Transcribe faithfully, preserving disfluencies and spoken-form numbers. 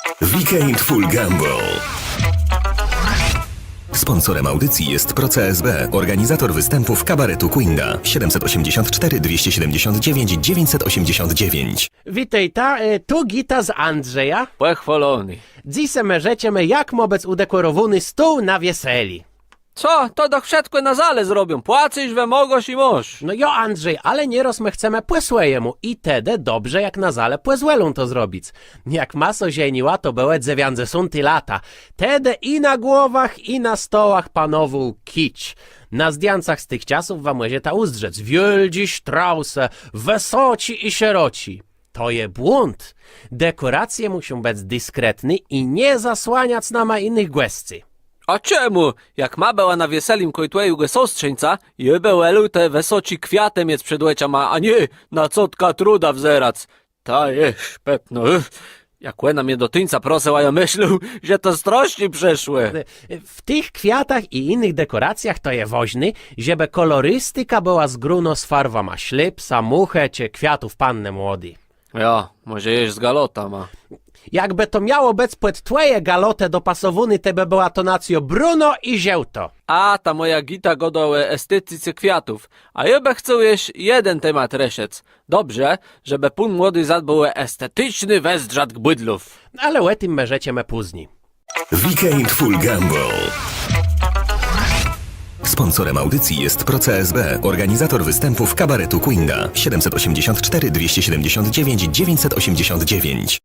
Weekend Full Gamble. Sponsorem audycji jest Pro C S B, organizator występów kabaretu Kùńda. Siedemset osiemdziesiąt cztery, dwieście siedemdziesiąt dziewięć, dziewięćset osiemdziesiąt dziewięć. Witôjta, e, tu Gita z Andrzeja. Pòchwôlony. Dzysô më rzeczemë, jak mô bëc ùdekòrowóny stół na wieselé. Co? To doch wszëtkò na zalë zrobią. Płacysz, wëmôgôsz i môsz. No jo, Andrzej, ale nierôz më chcemë pò swòjémù i tedë dobrze, jak na zalë pòzwòlą to zrobic. Jak ma sã żeniła, to bëłë dzewiãcdzesąté lata. Tedë i na głowach, i na stołach panowôł kicz. Na zdjãcach z tëch czasów wa mòżeta ùzdrzec wiôldżé sztrausë, wësoczé i szeroczé. To je błąd. Dekòracje mùszą bëc diskretné i nie zasłaniac nama jinëch gòscy. A czemù? Jak ma bëła na wieselim kòl twòjégò sostrzeńca, jô bë wòlôł te wësoczé kwiatë miec przed òczama, a nié na cotkã Truda wzerac. Ta je szpetnô. Jak òna mie do tuńca prosëła, jô mëslôł, że to strôsznie przëszło. W tëch kwiatach i jinëch dekòracjach to je wôżné, żebë kòlorystika bëła zgrónô z farwama szlëpsa, mùchë czë kwiatów pannë młodi. Jo, mòże jesz z galotama. Jakbë to miało bëc pòd twòje galotë dopasowóné, tej bë bëła tonacjô bruno i żôłto. A ta mòja Gita gôdô ò estetice kwiatów. A jô bë chcôł jesz jeden temat rëszëc. Dobrze, żebë pón młodi zadbôł ò esteticzny wëzdrzatk bùdlów. Ale ò tim më rzeczemë pózni. Weekend Full Gamble. Sponsorem audycji jest Pro C S B, organizator występów kabaretu Kùńda. Siedemset osiemdziesiąt cztery, dwieście siedemdziesiąt dziewięć, dziewięćset osiemdziesiąt dziewięć.